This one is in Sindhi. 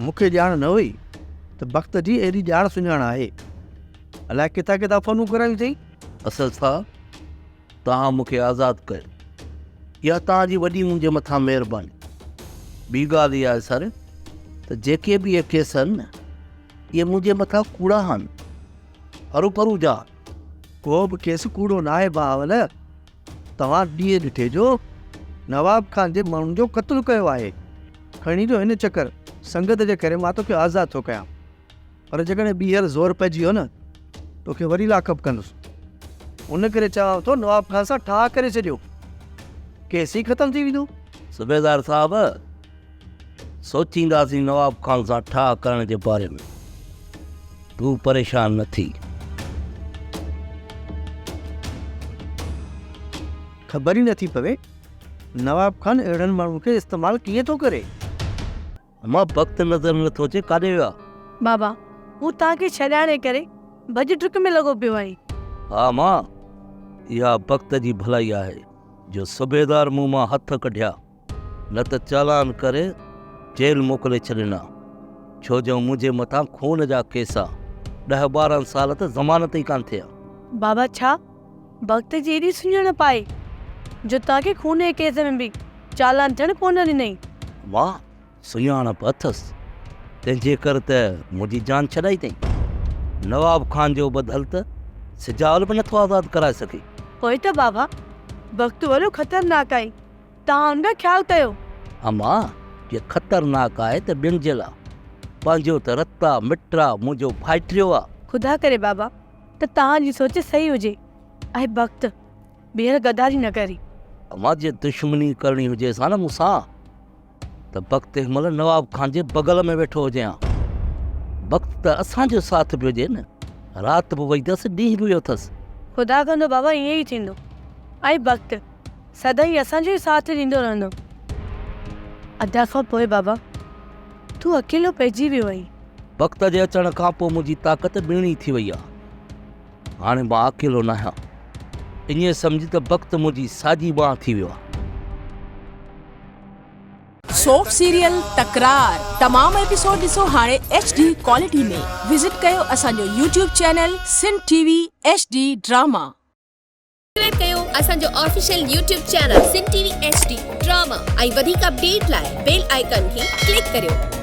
مون کي ڄاڻ نه هئي ته بخت جي ايڏي ڄاڻ سڃاڻ آهي. الائي ڪٿان ڪٿان فونون ڪرايون اٿئي. اصل صاحب، توهان مون کي آزاد ڪيو. اها توهان جي وڏي منهنجي مٿان مهرباني. ٻي ڳالهه اها آهي سر ته جيڪي به اهي ڪيس آهن نه، اهي منهنجي مٿان ڪوڙا آهن. هروڀرو جا. ڪو به ڪيس ڪوڙو ناهي بهاول. توهان ڏينهن ڏٺي جو نواب خان جي ماڻهن جو قتل ڪيو آهي. کڻي جو هن چڪر سنگت جي ڪري مان توکي آزاد ٿو ڪيان. پر جيڪڏهن ٻيهر زور پئجي ويو نه توکي وري لاڪ اپ ڪندس. ان ڪري چوان ٿو نواب خان سان ٺاهه ڪري ڇڏيو. ڪيس ئي ختم ٿي ويندو. صوبيدار صاحب سوچينداسين نواب خان سان ٺاهه ڪرڻ جي باري ۾. تون پريشان نه ٿي. خبر ئي نٿي پوي نواب خان اهڙن ماڻهن کي استعمال ڪيئن ٿو ڪري. امان بخت نظر نه ٿو اچي ڪاڏي ويو آ. بابا هو توهان کي ڇڏائڻ جي ڪري ڀڄ ڊڪ ۾ لڳو پيو آهي. ها امان اها بخت جي ڀلائي آهي جو صوبيدار مون مان هٿ ڪڍيا. نه ته چالان ڪري جيل موڪلي ڇڏين ها، ڇو جو منهنجي مٿان خون جا ڪيس آ، ڏهه 12 سال ته ضمانت ئي ڪانه ٿئي ها. بابا ڇا بخت جي ايڏي سڃاڻپ آهي جو توهان کي خون جي ڪيس ۾ به چالان ٿيڻ ڪونه ڏنائين؟ واهه سڃاڻپ اٿس، تنهن جي ڪر ته منهنجي جان ڇڏائي اٿئين. نواب خان جو ٻڌل ته سجاول به نٿو آزاد ڪرائي سگهي. پوء ته بابا بخت وڏو خطرناڪ آهي. توهان ان جو خيال ڪيو. اما، جي خطرناڪ آهي ته ٻين جي لا. پنهنجو ته رت آ، مٽ آ، منهنجو ڀائٽيو آ. خدا ڪري بابا ته توهان جي سوچ صحيح هجي ۽ بخت ٻيهر غداري نه ڪري. اما، جي دشمني ڪرڻي هجيس ها نه مون سان ته بخت هن مهل نواب خان جي بغل ۾ ويٺو هجي ها. بخت ته اسان جو ساٿ پيو ڏئي نه. رات به وئي اٿس، ڏينهن به ويو اٿس. خدا ڪندو بابا ائين ئي ٿيندو ۽ بخت سدائين اسان جو ئي ساٿ ڏيندو رهندو. ادا کان پوء بابا تون اڪيلو پئجي ويو آهين. وقت جي اچڻ کان پوء منهنجي طاقت ٻيڻي ٿي وئي آهي. هاڻي مان اڪيلو ناهيان. ائين سمجهه ته وقت منهنجي ساڄي ٻانهن ٿي ويو آهي. سوپ سيريل تڪرار تمام ايپيسوڊ ڏسو هاڻي ايڇ ڊي ڪوالٽي ۾ وزٽ ڪيو اسان جو YouTube channel Sindh T V H D drama. Subscribe ڪيو اسان جو official YouTube channel Sindh T V H D drama ۽ وڌيڪ اپڊيٽ لاء بيل آئيڪان کي ڪلڪ ڪريو.